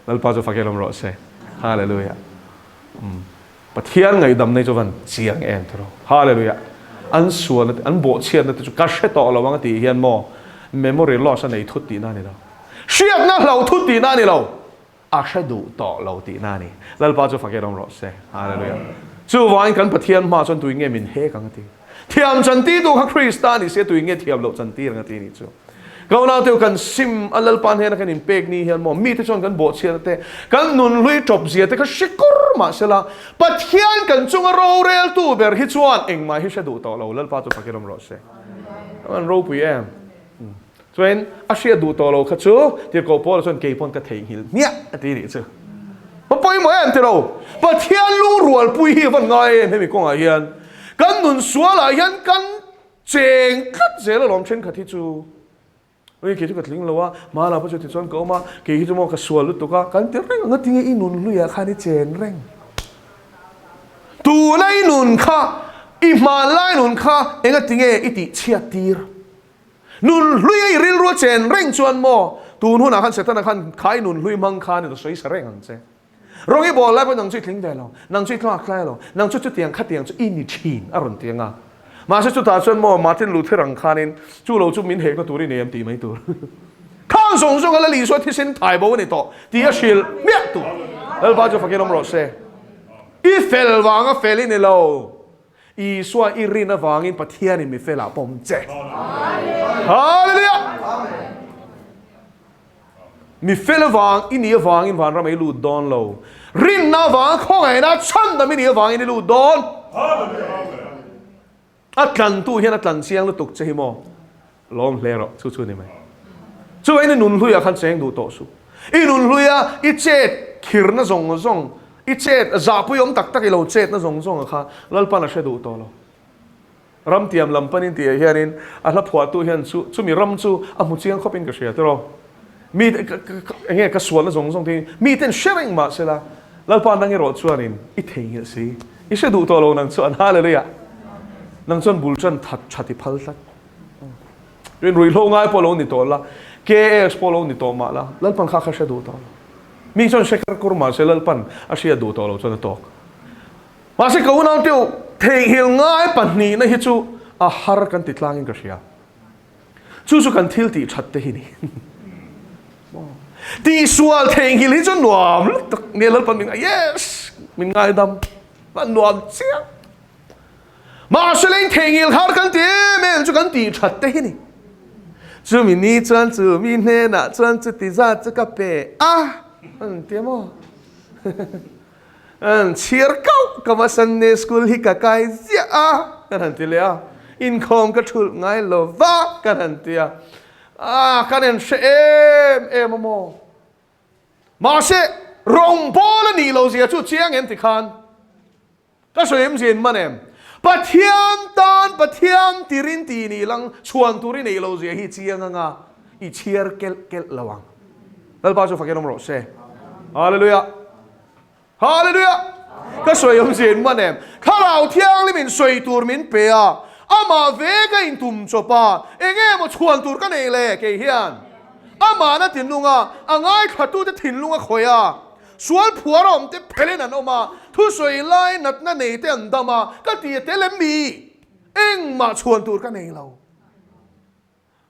Lalpa chu fak elawm rawh se. Hallelujah. Umm Pathian ngaihdam nei chu van chiang em tiraw. Hallelujah. An sualna te an bawhchhiatna te chu ka hre tawh lo ang a tih hian maw memory loss a nei thut tihna a ni lo. Hriatna hlo thut tihna a ni lo. A hre duh tawh lo tihna a ni. Lalpa chu fakin awm rawh se. Hallelujah. Chuvangin kan Pathian hma chuan tuin nge min hek ang a ti. Thiam chantir tu kha Krista ni se tuin nge thiam loh chantir ang a ti ni chu. Ka unaute kan sim a Lalpa hnena kan inpek ni hian maw mite chuan kan bawhchhiatna te, kan nunhlui tawp zia te kha hre kur mah sela Pathian kan chunga roreltu ber hi chuan engmah hi hre duh tawh lo. Lalpa chu fakin awm rawh se. An ropui em? Chuan a hriat duh tawh lo kha chu tirhkoh Paula chuan kei pawn ka theihnghilh hmiah a ti nih chu. Va pawimawh em ti lo. Pathian lungrualpui hi a van ngai em hemi kawngah hian kan nun sualah hian kan cheng tlat zel alawm thenkhat hi chu. Ui kei chu ka tling lo a, hmala pawh chu tichuan ka awm a, kei hi chu maw ka sual lutuk a, kan ti reng ang a tinge i nun hluiah khan i chen reng. Tuna i nun kha, i hmanlai nun kha engatinge i tihchhiat tir? Nun hlui a i rilru a chen reng chuan maw, tun hunah khan Setana khan kha i nun hlui hmang khan i sawi sa reng ang che. Rawng i bawl lai pawh nang chu i tling ve lo, nang chu i tlak tlai lo, nang chu chutiang khatiang chu i ni thin a rawn ti ang a. Mahse chutah chuan maw Martin Luther ang khanin chu lo chu min hekna tur i nei em tih mai tur. Khang zawng zawng a la Isua thisen thai bo a ni tawh tih a hrilh hmiah tur. Lalpa chu fakin awm rawh se. I fel vanga fel i ni lo. Isua i rin avangin Pathianin mi felah pawm che. Hallelujah! Mi fel avang i nih avangin vanram i lut dawn lo. Rinna avanga khawngaihna chhandam i nih avangin i lut dawn. A tlantu hian a tlan chiang lutuk che hi maw? Lawm hle rawh, chu chu ni mai. Chuan i nun hluiah khan cheng duh tawh suh. I nun hluia i chet khirna zawng zawng, i chet zahpui awm tak tak i lo chetna zawng zawng kha Lalpan a hre duh tawh lo. Ram tiam lam panin tihah hianin a hla phuahtu hian chu chumi ram chu a hmu chiang khawpin ka hria tiraw. Mi eng nge ka sualna zawng zawng te hi miten hre reng mah sela Lalpa nang erawh chuanin i theihnghilh si. I hre duh tawh lo nang chuan Hallelujah. Nang chuan bul tan that that i phal tlat. Rin ruihhlo ngai pawh lo ni tawh la, KS pawh lo ni tawh mah la, Lalpan kha kha hre duh tawh lo. Mi chuan hre kar kur mah se Lalpan a hria duh tawh lo chuan a tawk. Mahse ka unau teuh theihnghilh ngai pahnihna hi chu a har kan ti tlangin ka hria. Chu chu kan thil tih that te hi ni. Tihsual theihnghilh hi chu nuam lutuk nia Lalpan min ngai, yes! Min ngaidam. A nuam chiang. Mahse leng theihnghilh har kan ti em em chu kan tih that te hi ni. Chumi ni chuan chu mi hnenah chuan chuti zat chu ka pe a, an ti maw? An chhiar kauh ka va Sunday school hi ka kai ziah a, kan han ti leh a. Inkhawm ka thulh ngai lo va, kan han ti a. Ah, kan en hre em em a maw? Mahse, rawngbâwl a nih lo zia chu chiang em ti khan. Ka sawi em zin man em? Pathian tan Pathian tirin ti nih lang chhuan tur i neih lo zia hi chiang anga i chhiar kelh kelh lo ang. Lalpa chu fakin awm rawh se. Hallelujah! Hallelujah! Ka sawi em zin man em? Thlarau Thianghlim in sawi tur min pe a, amah ve ka intum chawp a, enge maw chhuan tur ka nei le kei hian? Amahna tinlunga a ngaithlatute thinlung a khawih a, Sual phuar a awm te phelin an awm a, thusawi lai natna nei te an dam a, ka ti a tel em mi? Engmah chhuan tur ka nei lo.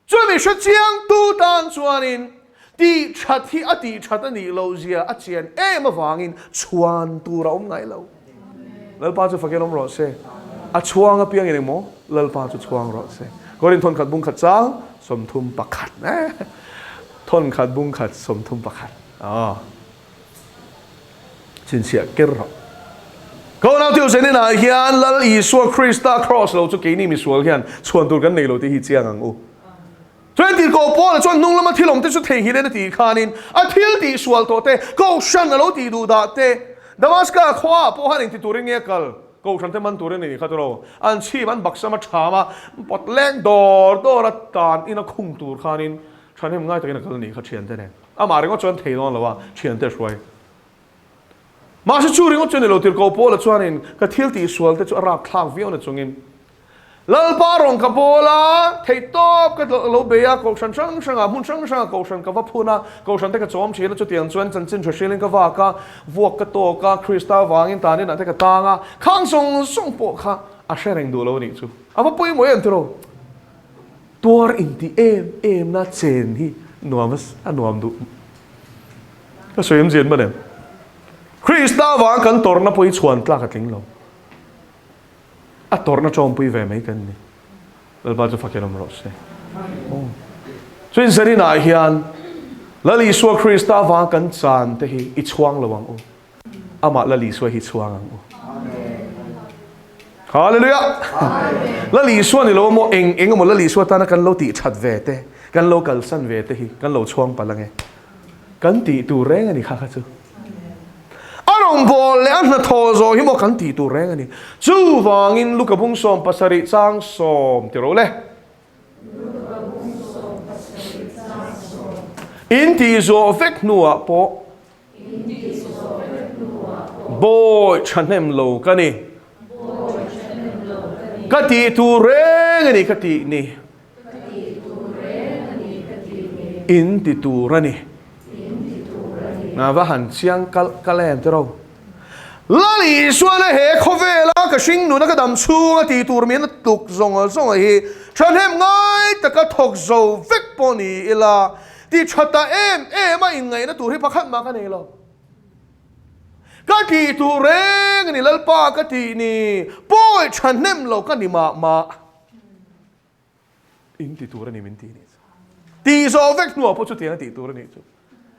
Chumi hre chiang tu tan chuanin Tih that hi a tih that a nih loh zia a chian em avangin chhuan tur a awm ngai lo. Lalpa chu fakin awm rawh se. A chhuang apiangin engmaw? Lalpa chu chhuang rawh se. Korin thawnkhat bungkhat chang 31. Thawnkhat bungkhat 31. Aw. Chhinchhiah ker rawh. Ka unau thil zen inah hian Lal Isua Krista Kraws lo chu keini misual hian chhuan tur kan nei lo tih hi chiang ang u. Chuan tirhkoh Paula chuan hnung lama thil awm te chu theihnghilh en a tih khanin a thil tih sual tawh te, Kohhran a lo tih duh dah te, Damaska khuaah pawh han inti turin nge a kal? Kohhran te man turin a nih kha tawh An chhip an baksam a tham a, pawt leng dawr dawr a tan in a khung tur khanin thahnem ngai takin a kal a nih kha thiante nen. Amah ringawt chuan thei dawn lo a, thiante a hruai. Mahse chu ringawt chu a ni lo, tirhkoh Paula chuanin ka thil tih sual te chu a rapthlak viau na chungin Lalpa rawn ka bawl a, theihtawp ka lo bei a, kohhran hrang hrangah, hmun hrang hrangah kohhran ka va phun a, kohhran te ka chawm thin a, chutiang chuan chanchin tha hrilhin ka vak a, vuak ka tawk a, Krista vangin tanin ah te ka tang a, khang zawng zawng pawh kha a hre reng duh lo a nih chu. A va pawimawh em tiraw? Tuar intih em em na chen hi nuam a nuam duh. Ka sawi em zin manem? Krista vang kan tawrhna pawh hi chhuan tlak a tling lo. A tawrhna tawmpui ve mai kan ni. Lalpa chu fakin awm rawh se. Chuin zaninah hian Lal Isua Krista avanga kan chan te hi i chhuang lo ang u. Amah Lal Isua hi chhuang ang u. Hallelujah! Lal Isua ni lo maw eng eng emaw Lal Isua tana kan lo tih that ve te, kan lo kalsan ve te hi kan lo chhuang palh ange. Kan tih tur reng a ni kha kha chu. A rawngbâwl leh a hnathawh zawh hi maw kan tih tur reng a ni. Chuvangin Luka bung 17 chang 10 ti rawh le. In tih zawh vek hnuah pawh bawi thahnem lo ka ni. Ka tih tur reng a ni ka tih ni. In ti tur a ni. Va han chiang kalh kalh em tiraw. Lal Isuana he khawvela ka hring nuna ka dam chhunga ti tur min a tluk zawng zawng hi thahnem ngai taka thawk zo vek pawh ni ila ti tha ta em em a inngaihna tur hi pakhat mah ka nei lo. Ka tih tur reng a ni Lalpa ka tih ni pawi thahnem lo ka ni mah mah. In ti tur a ni min ti nih chu. Tih zawh vek hnuah pawh chutiang a tih tur a nih chu.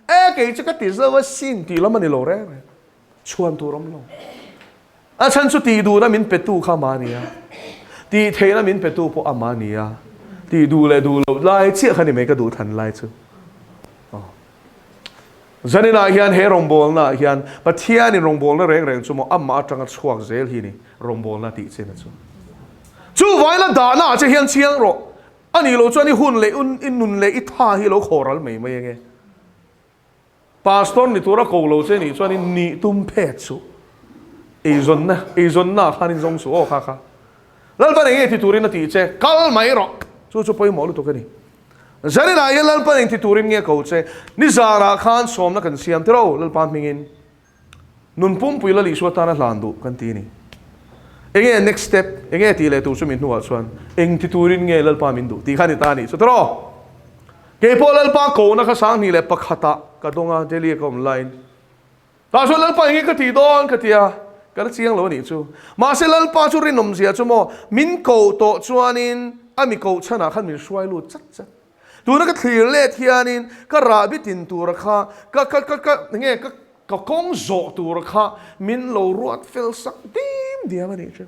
E kei chu ka ti zo a sin tih lam a ni lo reng reng. Chhuan tur awm lo. A chhan chu tih duhna min petu kha ama nia. Tih theihna min petu pawh ama nia. Tih duh leh duh loh lai chiah kha ni mai ka duh than lai chu. Zaninah hian he rawngbawlnaah hian Pathianin rawngbawlna reng reng chu maw amah atanga chhuak zel hi ni rawngbawlna tih chin a chu. Chuvain a dahna ah che hian chiang rawh. A nih loh chuan i hun leh i nun leh i tha hi lo khaw ral mai mai ange. Pastor ni tura ko lo che nih chuan in nih tum phet suh. Eizawnna eizawnna ah khan in zawng suh aw kha kha. Lalpan enge ti turin a tih che kal mai rawh. Chu chu pawimawh lutuk a ni. Zaninah hian Lalpa eng ti turin nge ko che? Nizarah khan sawmna kan siam tiraw Lalpa hmingin nun pumpui Lal Isua tana hlan duh kan ti a ni. Enge next step? Enge tih leh tur chu mi hnuah chuan eng ti turin nge Lalpa min duh tih kha ni ta a nih chu tiraw? Keipawh Lalpa kohna kha 2001ah ka dawng a, Delhi a ka awm laiin. Tah chuan Lalpa enge ka tih dawn ka ti a, ka la chiang lo a nih chu. Mahse Lalpa chu rinawmzia chu maw min koh tawh chuanin a mi koh chhanah khan min hruai lut chat chat. Tuna ka thlir let hianin ka rahbi tin tura kha, ka ka ka ka enge ka ka kawng zawh tura kha min lo ruat fel sak dim diam a nih chu.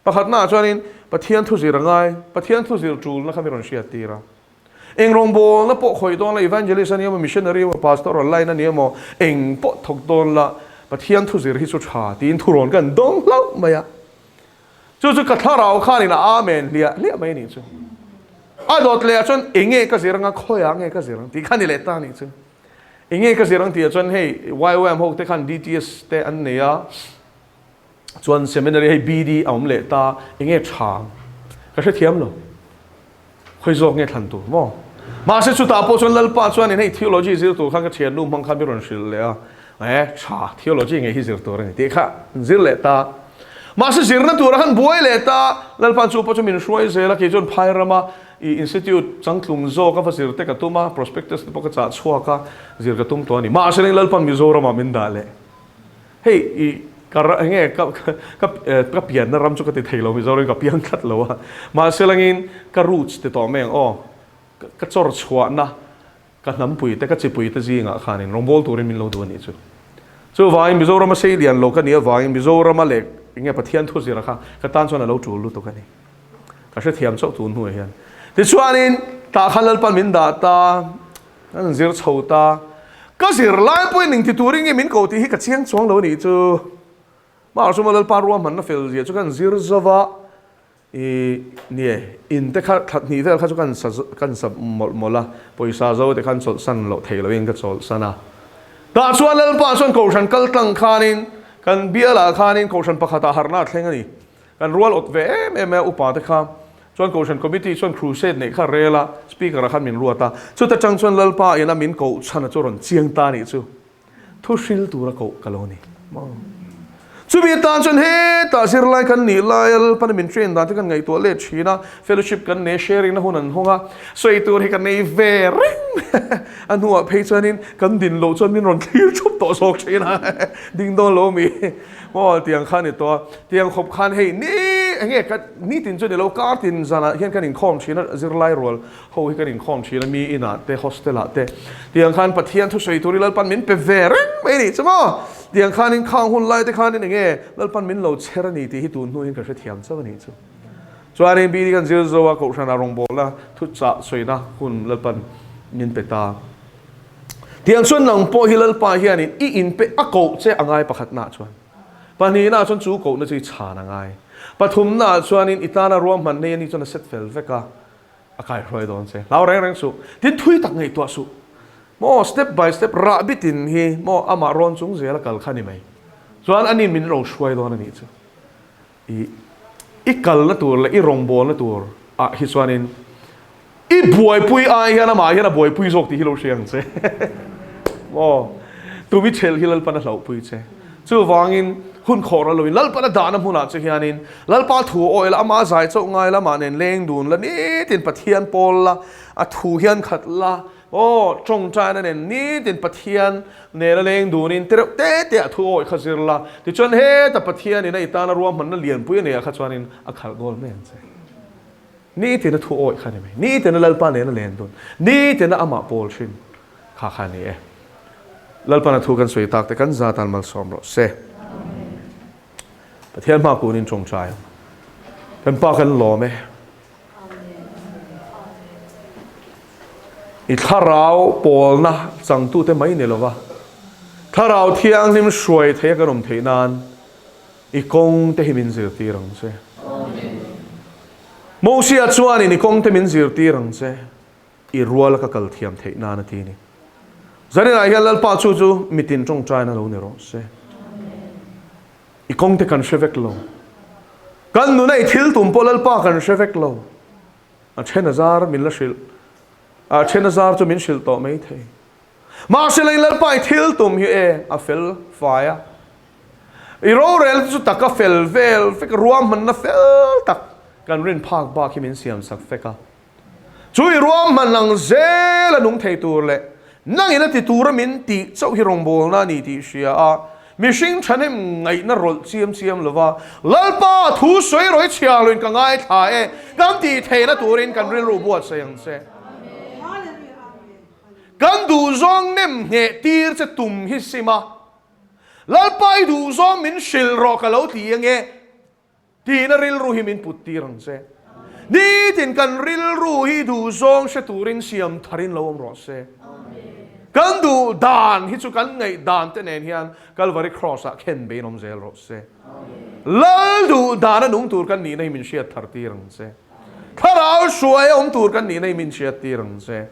Pakhatnaah chuanin Pathian thu zir a ngai, Pathian thu zir tulna kha mi rawn hriat tir a. Eng rawngbawlna pawh khawih dawn la, evangelist a ni emaw, missionary emaw, pastor online a ni emaw, eng pawh thawk dawn la, Pathian thu zir hi chu tha tiin thu rawn kan dawng hlauh mai a. Chu chu ka thlarau khanin a amen hliah hliah mai a nih chu. A dawt leh ah chuan enge ka zir anga, khawiah nge ka zir ang tih kha ni leh ta a nih chu. Enge ka zir ang tih ah chuan hei YOM ho te khan DTS te an nei a, Chuan seminary hei BD a awm leh ta, enge tha ang? Ka hrethiam lo. Khawi zawk nge thlan tur maw? Mahse chutah pawh chuan Lalpa chuanin hei theology zir tur khan ka thiannu hmang khan mi rawn hrilh leh a, e tha theology ngei hi zir tur a ni tih kha an zir leh ta. Mahse zirna tura khan buai leh ta, Lalpa'n chu pawh chu min hruai zel a, kei chuan phai rama. I institute changtlung zawk a va zir te ka tum a, prospectus te pawh ka chah chhuak a, zir ka tum tawh a ni. Mahse eng Lalpan Mizoramah min dah leh. Hei i ka ra enge ka ka ka pianna ram chu ka ti thei lo Mizoram ka piang tlat lo a. Mahse langin ka roots ti tawh mai ang aw. Ka chawr chhuahna ka hnampui te ka chipui te zingah khanin rawngbâwl turin min lo duh a nih chu. Chuvangin Mizorama sei lian lo ka nih avangin Mizorama leh enge Pathian thu zira kha ka tan chuan a lo tul lutuk a ni. Ka hrethiam chauh tun hnuah hian. Tichuanin tah khan Lalpan min dah ta, kan zir chho ta. Ka zir lai pawhin eng ti turin nge min ko tih hi ka chiang chuang lo a nih chu. Mahsuma Lalpa ruahmanna fel zia chu kan zir zova, i nie in te kha thla hnih vel kha chu kan sa kan sa mawlh mawlh a, pawisa zo te khan chawlhsan loh theih lohin ka chawlhsan a. Tah chuan Lalpa chuan Kohhran kal tlang khanin kan bialah khanin Kohhran pakhatah harhna a thleng a ni. Kan rual awt ve em em a upa te kha chuan Kohhran Committee chuan crusade neih kha rel a, Speaker ah khan min ruat a, chuta tang chuan Lalpa ina min koh chhan a chu rawn chiang ta nih chu thu hril tura koh ka lo ni maw. Chumi atan chuan hetah zirlai kan nih laia Lalpana min train dan te kan ngaihtuah let thin a, fellowship kan nei a, sharing na hun an hawng a, sawi tur hi ka nei ve reng a hnuah phei chuanin kan din loh chuan min rawn thlir thup tawh zawk thin a, ding dawn lo mi. Aw tiang kha ni tawh a, tiang khawp khan hei ni enge ka nitin chu ni lo kar tin zanah hian kan inkhawm thin a zirlai rual ho hi kan inkhawm thin a mi inah te hostel ah te tiang khan Pathian thusawi tur hi Lalpan min pe ve reng mai ni chu maw tiang khanin khang hun lai te khanin enge Lalpan min lo chher a ni tih hi tun hnu hian ka hrethiam chauh a nih chu. Chuanin BD kan zir zo a Kohhranah rawngbawlna thuchah sawina hun Lalpan min pe ta. Tiang chuan nang pawh hi Lalpa hianin i inpe a koh che a ngai pakhatnaah chuan. Pahnihnaah chuan chu kohna chu i chhan a ngai. Pathumnaah chuanin i tana ruahman nei a ni chuan a set fel vek a, a kaihruai dawn che. Hlau reng reng suh. Tin thui tak ngaihtuah suh. Maw step by step rah bitin hi maw amah rawn chung zel a kal kha ni mai. Chuan ani min ro hruai dawn a nih chu. I i kalna tur leh i rawngbawlna tur ah hi chuanin i buaipui ai hian amah hian a buaipui zawk tih hi lo hria ang che. Maw? Tumi chhelh hi Lalpan a hlauhpui che. Chuvangin hun khawh ral loin Lalpan a dahna hmunah che hianin Lalpa thu awih la, amah zai chauh ngai la, amah nen leng dun la, nitin Pathian pawl la, a thu hian khat la, Aw, tawngtaina nen nitin Pathian nena leng dunin te reuh te te ah thu awih kha zir la, tichuan heta Pathianin a i tana ruahmanna lianpui a neih ah kha chuanin a khalh goal mai ang che. Nitin a thu awih kha ni mai, nitin a Lalpa nena len dun, nitin a amah pawl thin kha kha a ni e. Lalpan a thu kan sawi tak te kan za tan malsawm rawh se. Pathian hma kunin tawngtai ang. Kan pa kan lawm e. I thlarau pawlna changtute mai ni lova, Thlarau Thianghlim hruai theia kan awm theih nan i kawngte hi min zirtir ang che. Mosia chuanin i kawngte min zirtir ang che, i ruala ka kal thiam theih nan a ti ni. Zaninah hian Lalpa chu chu mitin tawngtaina lo ni rawh se. I kawngte kan hre vek lo. Kan nuna i thil tum pawh Lalpa kan hre vek lo. A then a zar min la hrilh. A then a zar chu min hrilh tawh mai thei. Mahse lei Lalpa i thil tum hi e a fel fai a. I rorel chu tak a fel vel vek ruahmanna fel tak kan rin phak bak hi min siam sak vek a. Chu i ruahman ang zel a nung thei tur leh nangin a ti tura min tih chauh hi rawngbawlna a ni tih hria a, mihring thahnem ngaihna rawlh chiam chiam lova Lalpa thu sawi rawih chhiar loin ka ngaithla e kan tih theihna turin kan rilru buatsaih ang che. Kan duhzawng nem ngheh tir che tum hi sim a, Lalpa i duhzawng min hrilh rawh ka lo ti ange. Tiin a rilru hi min put tir ang che. Nitin kan rilru hi duhzawng hre turin siam tharin lo awm rawh se. Kan duh dan hi chu kan ngaih dan te nen hian Kalvari Cross ah khen bein awm zel rawh se. Lal duh dan a nung tur kan nihna hi min hriat thar tir ang che. Thlarau hruai a awm tur kan nihna hi min hriat tir ang che.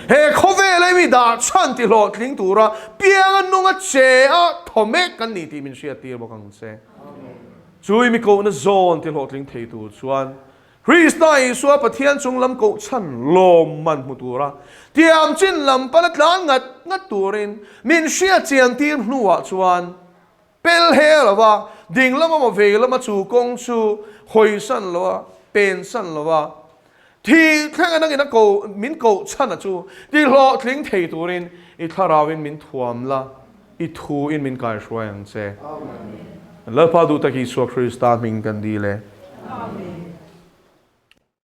He khawvel a mi dah chhan ti hlawhtling tura piang a nung a che a thaw mek kan ni tih min hriat tir bawk ang che. Chui mi kohna zawn ti hlawhtling thei tur chuan Krista Isua Pathian chung lam koh chhan lawmman hmu tura tiam chin lam pana tlan ngat ngat turin min hriat chian tir hnuah chuan pel he lova ding lama maw vei lama chu kawng chu hawisan lova pensan lova. Thih thlenga nangin a ko min koh chhan a chu ti hlawhtling thei turin i thlarauin min thuam la, i thuin min kaihruai ang che. Lalpa duh tak Isua Krista hming kan dil e.